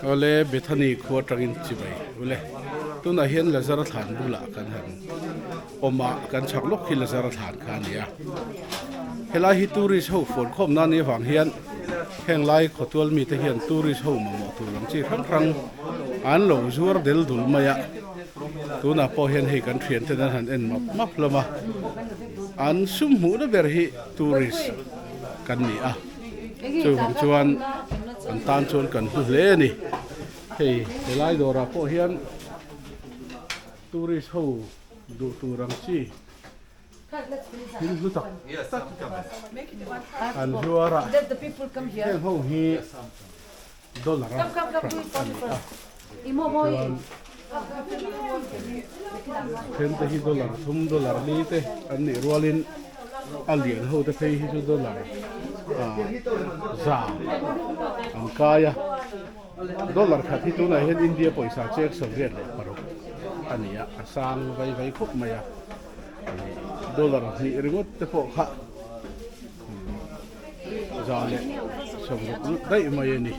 Awle Bethany khua atangin chibai ule tunah hian Lazara thlan bulah kan han awm a kan chhak lawk hi Lazara thlan kha a ni a helai hi tourist ho fuan khawm nan anih avang hian heng lai khawtual mite hian tourist ho mamawh tur lam chi hrang hrang an lo zuar del dul mai a tunah pawh hian hei kan thian ten an han en map map hlawm a an sum hmuhna ber hi tourist kan ni a. Chuvang chuan an tan chuan kan hlu hle a ni. Hei helai dawrah pawh hian tourist ho duh tur ang chi thil hlu tak tak an zuar a. Heng ho hi dollar a hralh a ni a. Chuan then te hi dollar thum dollar li te an nih rualin a lian ho te phei hi chu dollar ah za an kai a dollar khat hi tunah hian India pawisa chek sawmriat leh paruk a ni a a sang vai vai khawp mai a dollar hnih ringawt te pawh kha za leh sawmruk daih mai a ni.